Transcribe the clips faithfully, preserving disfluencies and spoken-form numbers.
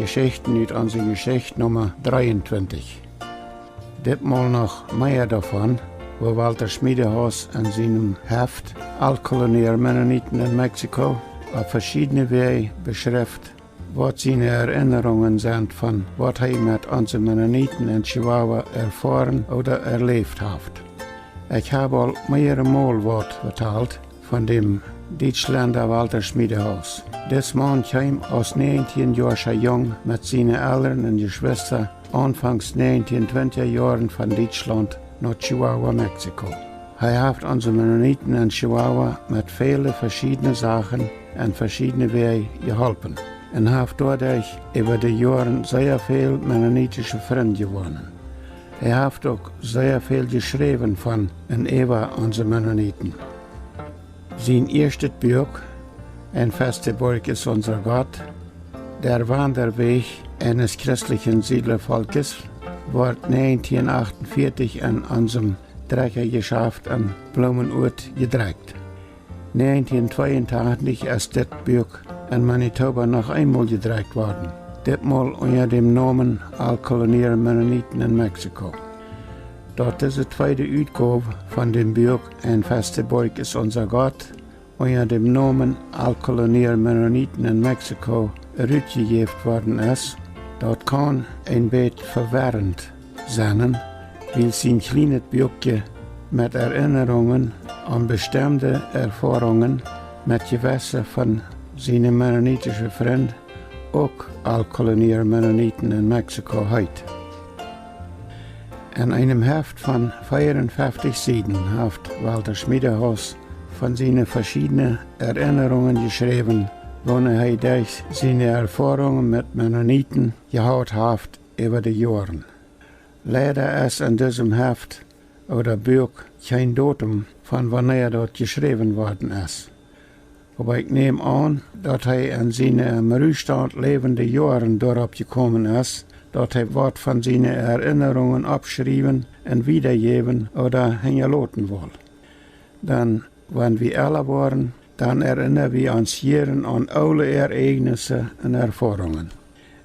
Jeschichten ut onse Jeschicht Numma dreeuntwintich. Ditmol noch mea doavon, woo Walter Schmiedehaus en sienem Heft Altkolonier Mennoniten in Mexiko opp veschiedne Wäaj beschrift, waut siene Erinnerungen sent von waut hee met onse Mennoniten en Chihuahua erfoaren ooda erläft haft. Ekj hab aul mearemol waut vetalt von däm Dietschlenda Walter Schmiedehaus. Dis Maun kjeem aus näajentieen Joascha Jung met siene Elren un Jeschwista aunfangs näajentieen twintja Joaren von Dietschlaunt no Chihuahua, Mexiko. Hee haft onse Mennoniten en Chihuahua met väle veschiedne Sachen en veschiedne Wäaj jeholpen un haft doaderch äwa de Joaren sea väl mennonitische Frind jewonnen. Hee haft uk sea väl jeschräwen von un äwa onse Mennoniten. Sien ieeschtet Buak, Ein feste Burg ist unser Gott, Der Wanderweg eines christlichen Siedlervolkes, wort näajentieen achtunvieetich en onsem Drekjajeschaft en Blumenort jedrekjt. Näajentieen tweeuntachentich es dit Buak en Manitoba noch eemol jedrekjt worden, ditmol unja däm Nomen Altkolonier Mennoniten in Mexiko. Daut dise tweede Utgow von däm Buak Ein feste Burg ist unser Gott unja däm Nomen Altkolonier Mennoniten in Mexiko rutjejäft worden es, daut kaun een bät vewerrent sennen, wiels sien kjlienet Buakje met Erinnerungen aun bestemde Erfoarungen met jewesse von siene mennonitische Frind uk Altkolonier Mennoniten in Mexiko heet. En eenem Heft von veeaunfeftich Sieden haft Walter Schmiedehaus von siene veschiedne Erinnerungen jeschräwen, woone hee derch siene Erfoarungen met Mennoniten jehaut haft äwa de Joaren. Leida es en disem Heft ooda Buak kjeen Datum von wanea daut jeschräwen worden es. Oba ekj näm aun, daut hee en siene em Ruhstaunt läwende Joaren doaropp jekomen es, daut hee waut von siene Erinnerungen oppschriewen un wiedajäwen ooda hinjaloten wull. Dan, wan wie ella woaren, dan erinna wie ons jieren aun oole Ereignisse un Erfoarungen.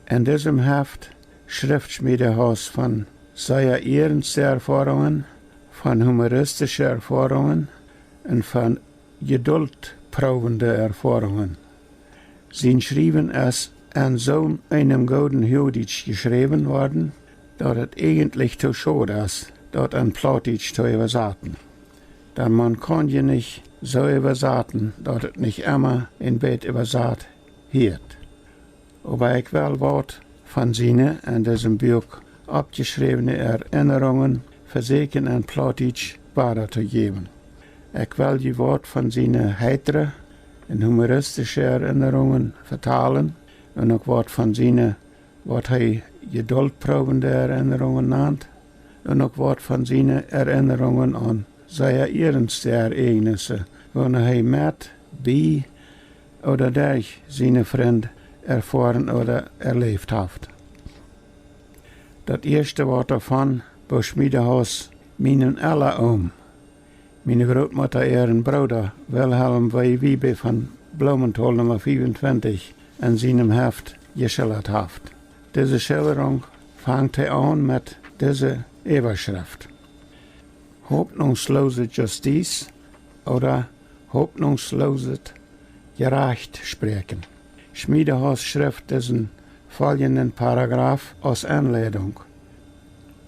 En disem Heft schrift Schmiedehaus von sea ernste Erfoarungen, von humoristische Erfoarungen un von jeduldproowende Erfoarungen. Sien Schriewen es en soo eenem gooden Huagdietsch jeschräwen worden, daut et eejentlich too schod es, daut en Plautdietsch to äwasaten. Dan maun kaun je nich soo äwasaten, daut et nich emma een bät äwasat hieet. Oba ekj well waut von siene en disem Buak oppjeschräwne Erinnerungen vesäkjen en Plautdietsch wada to jäwen. Ekj well jie waut von siene heitre un humoristische Erinnerungen vetalen un uk waut von siene, waut hee jeduldproowende Erinnerungen nant, un uk waut von siene Erinnerungen aun sea ernste Ereignisse, woone hee met, bie ooda derch siene Frind erfoaren ooda erläft haft. Daut ieeschte Wuat doavon, woo Schmiedehaus mienen Ella Oom, miene Grootmutta äaren Brooda, Wilhelm W. Wiebe von Blumenthal Numma fiefuntwintich, en sienem Heft jeschildat haft. Dise Schilderunk fangt hee aun met dise Äwaschreft: Hoffnungslose Justiz ooda hoffnungsloses Jerecht spräakjen. Schmiedehaus schrift disen foljenden Paragraf aus Enleidunk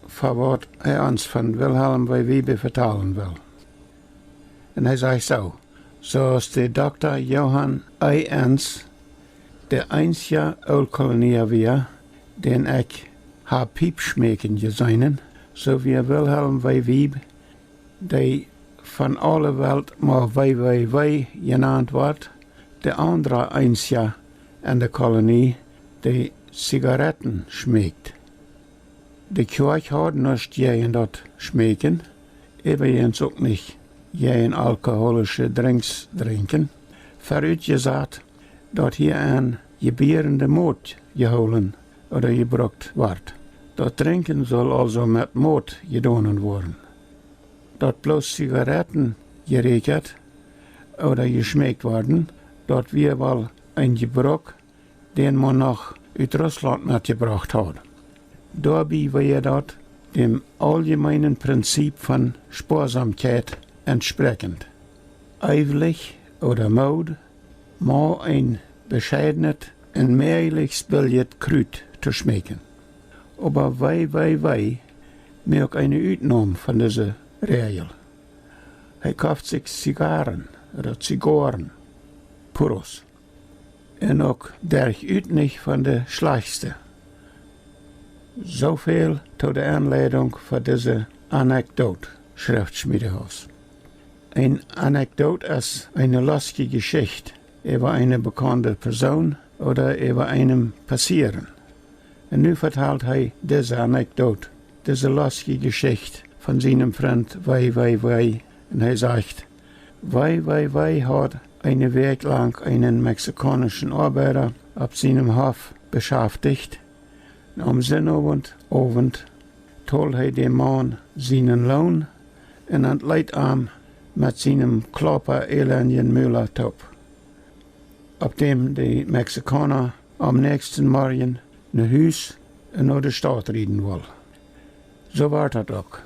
fa waut hee ons von Wilhelm W. Wiebe vetalen well. Un hee sajcht soo: Soo aus de Dokta Johann E. Enns de eensja Ooltkolonia wia, dän ekj hab Piep schmeekjen jeseenen, soo wia Wilhelm W. Wiebe, dee von aule Welt mau W. W. W. jenant wort, de aundra eensja en de Kolonie, dee Zigaretten schmeekjt. De Kjoakj haud nuscht jäajen daut Schmeekjen, äwajens uk nich jäajen alkoholische Drinks drinkjen, verutjesat, daut hia een jebierende Mot jehoolen ooda jebrukt wort. Daut Drinkjen sull aulsoo met Mot jedonen woaren. Daut bloos Zigaretten jereekjat ooda jeschmeekjt worden, daut wia woll een Jebruk, dän maun noch ut Russlaunt metjebrocht haud. Doabie wia daut däm auljemeenen Prinzip von Spoasomkjeit entsprekjent. Eewlich ooda Mood, mau een bescheidnet un mäajlichst billjet Krut to schmeekjen. Oba W W W muak eene Utnom von dise Räajel. Hee koft sikj Zigaren ooda Zigoaren, Puros. Un uk derchut nich von de schlajchtste. Soo väl to de Aunleidunk fa dise Anekdot, schrift Schmiedehaus. Een Anekdot es eene lostje Jeschicht äwa eene bekaunde Persoon ooda äwa eenem Passieren. Un nu vetalt hee dise Anekdot, dise lostje Jeschicht von sienem Frint W W W. Un hee sajcht: W W W haud eene Wäakj lang eenen mexikaunischen Oabeida opp sienem Hoff beschafticht. Aum Sinowent Owent told hee däm Maun sienen Loon un entleet am met sienem klaupa elendjen Mula toop, opp däm de Mexikauna aum näakjsten Morjen no Hus un no de Staut rieden wull. Soo wort daut uk.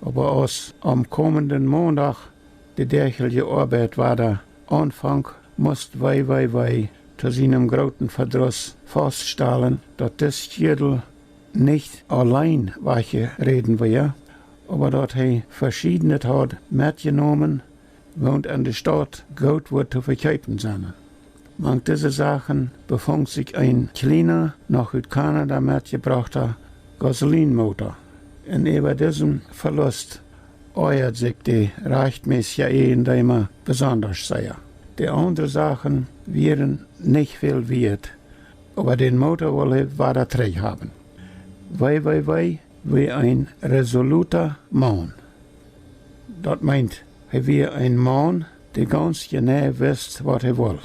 Oba aus aum komenden Mondach de däachliche Oabeit wada aunfonk, must W W W to sienem grooten Vedruss fauststalen, daut dis Kjädel nich auleen wajchjeräden wia, oba daut hee veschiednet haud metjenomen, waut enne Staut goot wudd to vekjeepen sennen. Mank dise Sachen befunk sikj een kjliena, noch ut Kanada metjebrochta Gasolinmotor. Un äwa disen Velust oajad sikj de rajchtmäsja Eajendeema besondasch sea. De aundre Sachen wieren nich väl wieet, oba dän Motor wull hee wada trigj haben. W W W wia een resoluta Maun. Daut meent, hee wia een Maun, dee gaunz jeneiw wist, waut hee wull.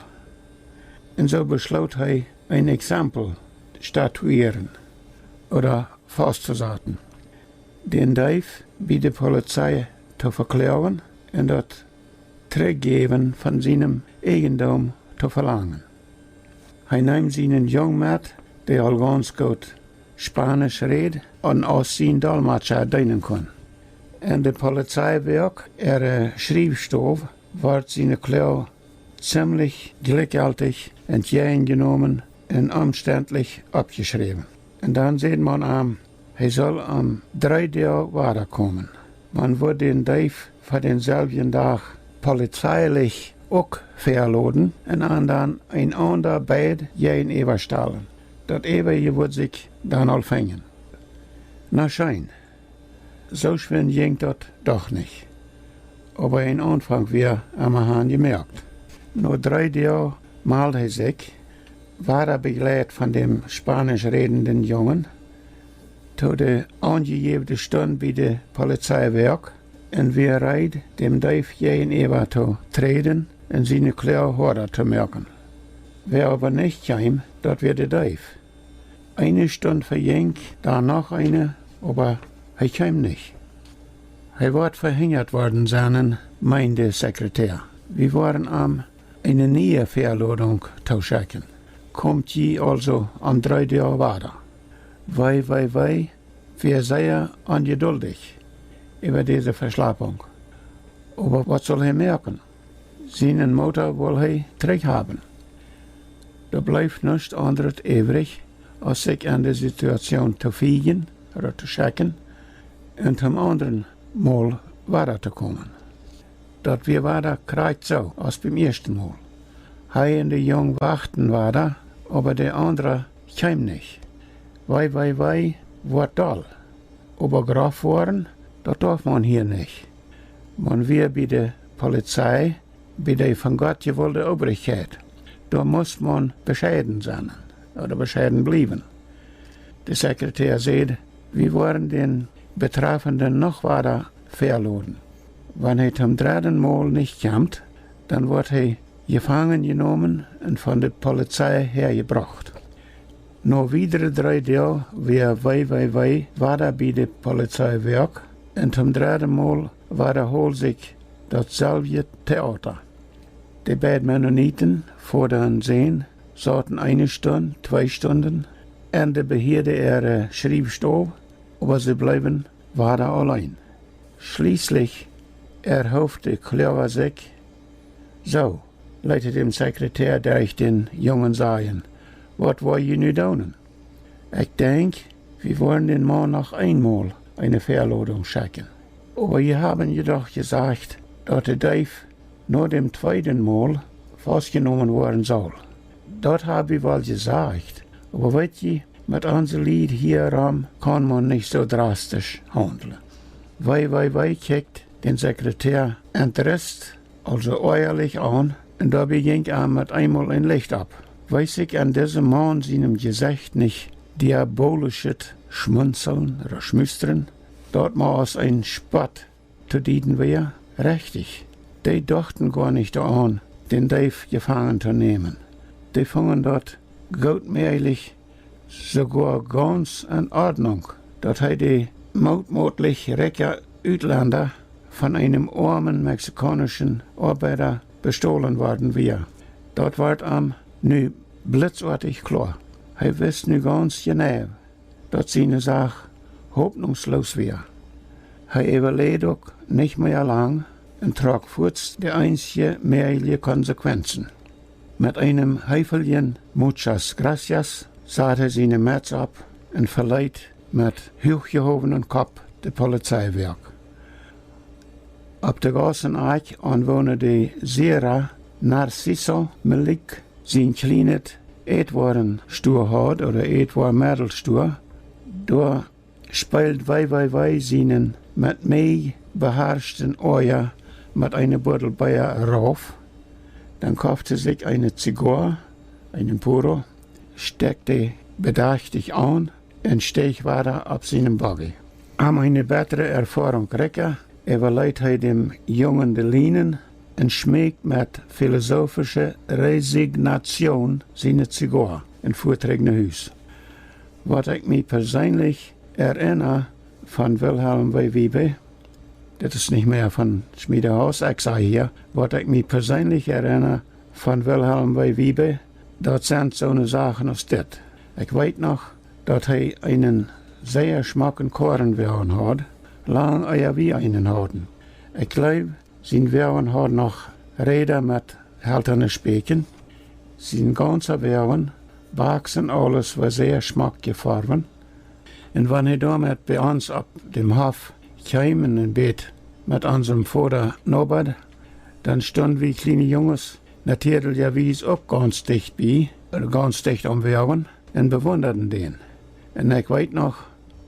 Un soo beschloot hee, een Exempel statuieren ooda fausttosaten. Dän Deef bie de Polizei to vekloagen un daut Trigjjäwen von sienem Eajendom to velangen. Hee neem sienen Jung met, dee aul gaunz goot Spanisch räd un aus sien Dolmetscha deenen kunn. En de Polizeiwoakj äare Schriewstow wort siene Kloag ziemlich jlikjjeltich entjäajenjenomen un omstendlich oppjeschräwen. Un dan säd maun am, hee sull om dree Doag wada komen. Maun wudd dän Deef fa dänselwjen Dach polizeilich uk väaloden un am dan een aundret Bad jäajenäwa stalen. Daut äwaje wudd sikj dan aul finjen. Na scheen. Soo schwind jinkj daut doch nich. Oba een Aunfank wia emmahan jemoakt. No dree Doag mald hee sikj, wada bejleit von däm spanisch rädenden Jungen, to de aunjejäwne Stund bie de Polizeiwoakj un wia reed, däm Deef jäajenäwa to träden un siene Kloag hoada to moaken. Wäa oba nich kjeem, daut wia de Deef. Eene Stund vejinkj, dan noch eene, oba hee kjeem nich. Hee woat vehinjat worden sennen, meend de Sekretär. Wie woaren am eene niee Väalodunk toschekjen. Komt jie aulsoo om dree Doag wada. W W W wia sea onjeduldich äwa dise Veschlapunk. Oba waut sull hee moaken? Sienen Motor wull hee trigj haben. Doa bleef nuscht aundret äwrich, aus sikj aun de Situation to fiejen ooda to schekjen un toom aundren Mol wada to komen. Daut wia wada krakjt soo aus biem ieeschten Mol. Hee un de Jung wachten wada, oba de aundra kjeem nich. W W W woat doll. Oba groff woaren, daut dorf maun hia nich. Maun wia bie de Polizei, bie de von Gott jewolde Obrichkjeit. Doa must maun bescheiden sennen, ooda bescheiden bliewen. De Sekretär säd, wie woaren dän Betreffenden noch wada väaloden. Wan hee toom dredden Mol nich kjemt, dan woat hee jefangen jenomen un von de Polizei häajebrocht. No wiedre dree Doag wia W W W wada bie de Polizeiwoakj un toom dredden Mol wadahold sikj dautselwje Theater. De beid Mennoniten foaden sän, sauten eene Stund, twee Stunden en de Behörde äare Schriewstow, oba see bleewen wada auleen. Schlieslich erhoof de Kloaga sikj: "Soo," leet hee däm Sekretär derch dän Jungen sajen, "waut woa jie nu doonen? Ekj denkj, wie woaren dän Maun noch eemol eene Velodunk schekjen. Oba jie haben je doch jesajcht, daut de Deef no däm tweeden Mol faustjenomen woaren saul." "Daut hab wie woll jesajcht, oba weet jie, met onse Lied hia rom kaun maun nich soo drastisch haundlen." Wee Wee Wee kjikjt dän Sekretär entrist, aulsoo oajalich aun, un doabie jinkj am met eemol een Licht opp. Wees sikj aun disem Maun sienem Jesecht nich diabolischet Schmunzeln ooda Schmustren, daut mau aus een Spott to dieden wia? Rechtich, dee dochten goanich doaraun, dän Deef jefangen to nämen. Dee fungen daut goot mäajlich, soogoa gaunz en Ordnunk, daut hee, de mootmootlich rikja Utlenda, von eenem oamen mexikaunischen Oabeida bestolen worden wia. Daut wort am nu blitzoatich kloa. Hee wist nu gaunz jeneiw, daut siene Sach hopninjsloos wia. Hee äwaleed uk nich mea lang un trock fuaz de eensje mäajliche Konsequenzen. Met eenem heefeljen "Muchas gracias" sad hee siene Mets opp un veleet met huachjehowenen Kopp de Polizeiwoag. Opp de Gaussen Akj, aun woone de Sierra Narciso Melick sien kjlienet Ätwoarenstoa haud, ooda Ätwoameddelstua, doa speeld Wee Wee Wee sienen met Mäj beharschten Oaja met eene Buddel Bea rauf. Dan koft hee sikj eene Zigoa, eenen Puro, stekjt dee bedachtich aun un steech wada opp sienen Buggy. Om eene bettre Erfoarunk rikja, äwaleet hee däm Jungen de Lienen un schmeekjt met filosofische Resignation siene Zigoa un fua trigj no Hus. Waut ekj mie perseenlich erinna von Wilhelm W. Wiebe, dit es nich mea von Schmiedehaus, ekj saj hia, waut ekj mie perseenlich erinna von Wilhelm W. Wiebe, daut sent soone Sachen aus dit. Ekj weet noch, daut hee eenen sea schmocken Koarenwoagen haud, lang ea wie eenen hauden. Ekj jleew, sien Woagen haud noch Räda met haltane Spieekjen. Sien gaunza Woagen, Baks un aules, wia sea schmock jefoawen. Un wan hee doamet bie ons opp däm Hoff kjeem un een bät met onsem Voda nobad, dan stunden wie kjliene Junges natieedlichawies uk gaunz dicht bie, gaunz dicht aum Woagen, un bewundaden dän. Un ekj weet noch,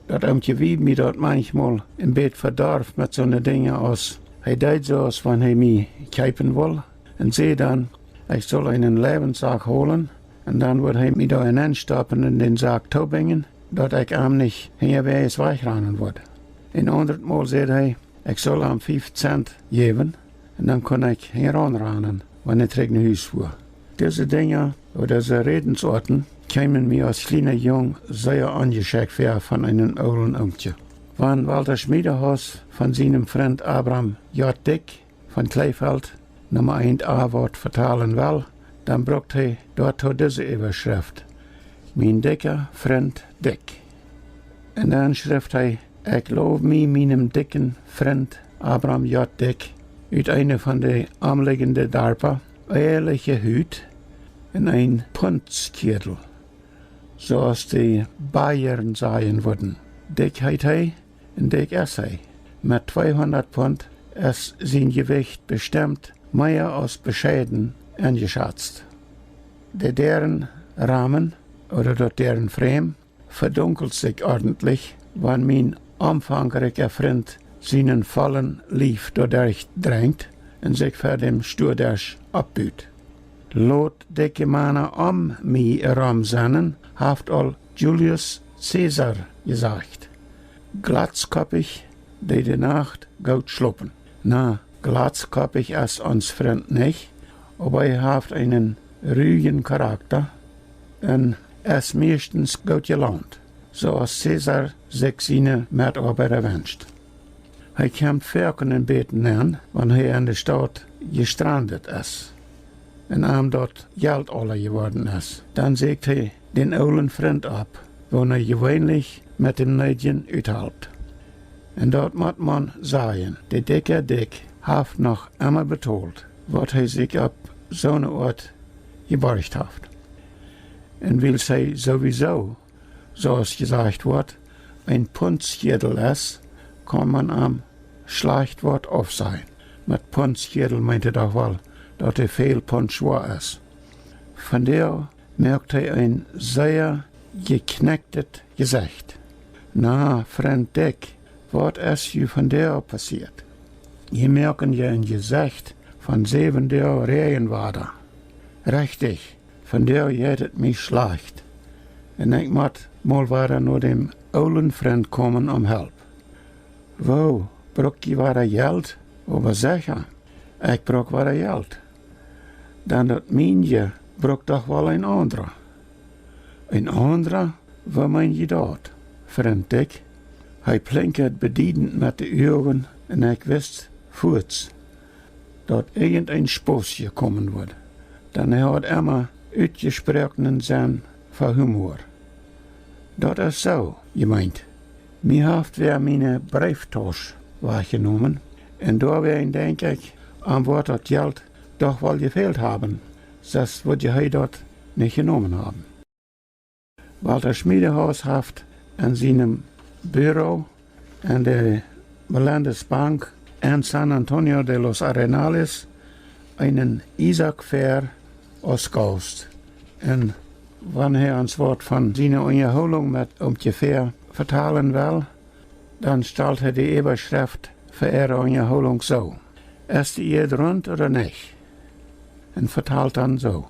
daut Oomkje Wiebe mie daut manchmol een bät vedorf met soone Dinja aus, hee deed soo, aus wan hee mie kjeepen wull, un säd dan, ekj sull eenen Läwenssak holen, un dan wudd hee mie doa nenstoppen un dän Sak toobinjen, daut ekj am nich hinjawäajes wajchranen wudd. Een aundret Mol säd hee, ekj sull am fief Cent jäwen, un dan kunn ekj hinjaraun ranen, wan ekj trigj no Hus fua. Dise Dinja, ooda dise Rädensoaten, kjeemen mie aus kjliena Jung sea onjeschekjt väa von eenen oolen Oomkje. Wan Walter Schmiedehaus von sienem Frint Abram J. Dyck von Kleefeld, Numma eent A, waut vetalen well, dan brukt hee doatoo dise Äwaschreft: "Mien dikja Frint Dyck." Un dan schrift hee: "Ekj low mie mienem dikjen Frint Abram J. Dyck ut eene von de omligjende Darpa ehrliche Hut un een Puntskjiedel, soo aus de Bayern sajen wudden. Dikj heet hee un dikj es hee. Met tweehundat Punt es sien Jewicht bestemt mea aus bescheiden enjeschazt. De Däarenrahmen, ooda daut Däarenframe, vedunkelt sikj ordentlich, wan mien omfangrikja Frint sienen vollen Lief doaderch drenjt un sikj ver däm Stuadesch oppbut. Lot dikje Mana om mie rom sennen, haft aul Julius Caesar jesajcht. Glatzkoppich dee de Nacht goot schlopen." Na, glatzkoppich es ons Frint nich, oba hee haft eenen rujen Charakta un es mieeschtens goot jelaunt, soo aus Caesar sikj siene Metoabeida wenscht. Hee kjemt foaken een bät nenn, wan hee en de Staut jestrandet es. un am daut Jelt aula jeworden es. Dan säkjt hee dän oolen Frint opp, woo hee jeweenlich met däm Needjen uthalpt. Un daut mott maun sajen, de dikja Dick haft noch emma betolt, waut hee sikj opp soone Oat jeborcht haft. Un wiels hee sowieso, soo aus jesajcht woat, een Puntschiedel es, kaun maun am schlajcht waut aufsajen. Met Puntschiedel meent hee doch woll, daut hee väl Punt schwoa es. Vondoag moakt hee een sea jekjnekjtet Jesecht. Na, Frint Dick, waut es ju vondoag passieet? Jie moaken je een Jesecht von säwen Doag Räajenwada. Rechtich, vondoag jeit et mie schlajcht. Un ekj mott mol wada no däm oolen Frint komen om Help. Woo, bruck jie wada Jelt? Oba secha, ekj bruck wada Jelt. Dan daut mienje bruck doch woll een aundra. Een aundra? Woo meen jie daut? Frint Dick. Hee plinkjad bediedent met de Uagen un ekj wist fuaz, daut irjent een Spos komen wudd. Dan hee haud emma utjesproaknen Senn fa Humor. Daut es soo, jie meent, mie haft wäa miene Breeftausch wajchjenomen, un doawäajen denkj ekj, am woat daut Jelt doch woll jefält haben, sest wudd hee daut nich jenomen haben. Walter Schmiedehaus haft en sienem Büro en de Melendez Bank en San Antonio de los Arenales eenen Isaak Fair aus Gaust. Un wan hee ons waut von siene Unjahoolunk met Oomkje Fair vetalen well, dan stalt hee de Äwaschreft fa äare Unjahoolunk soo: Es de Ieed runt ooda nich? Un vetalt dan soo: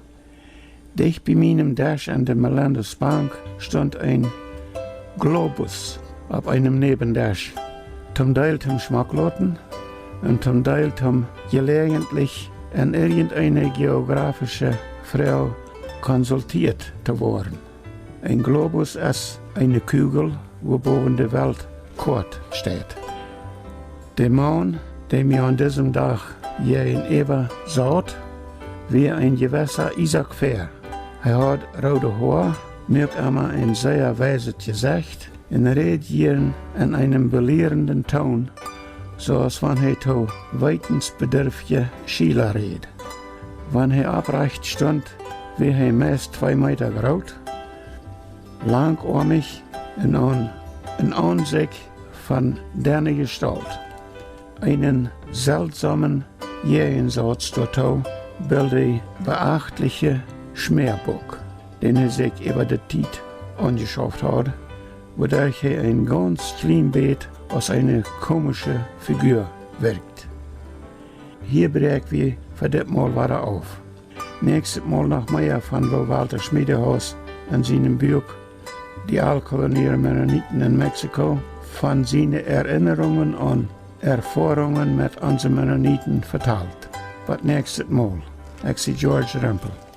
Dicht bie mienem Desch en de Melendez Bank stunt een Globus opp eenem Näbendesch, toom Deel toom Schmock loten un toom Deel toom jeläajentlich en irjenteene jeografische Froag konsultieet to woaren. Een Globus es eene Kugel, wua bowen de Weltkoat steit. De Maun, dee mie aun disem Dach jäajenäwa saut, wia een jewessa Isaak Fair. Hee haud roode Hoa, muak emma een sea weiset Jesecht un räd jieren en eenem belierenden Toon, soo aus wan hee to weetensbedurftje Schiela räd. Wan hee opprajcht stunt, wia hee meist twee Meeta groot, lankoamich un aun, un aunsikj von denne Jestault. Eenen seltsomen Jäajensauz doatoo bild de beachtliche Schmäabuck, dän hee sikj äwa de Tiet aunjeschauft haud, wuaderch hee een gaunz kjlien bät aus eene komische Figur wirkjt. Hia bräakj wie fa dit Mol wada auf. Näakjstet Mol noch mea von woo Walter Schmiedehaus en sienem Buak Die Altkolonier Mennoniten in Mexiko von siene Erinnerungen un Erfoarungen met onse Mennoniten vetalt. Bat näakjstet Mol. Ekj sie George Rempel.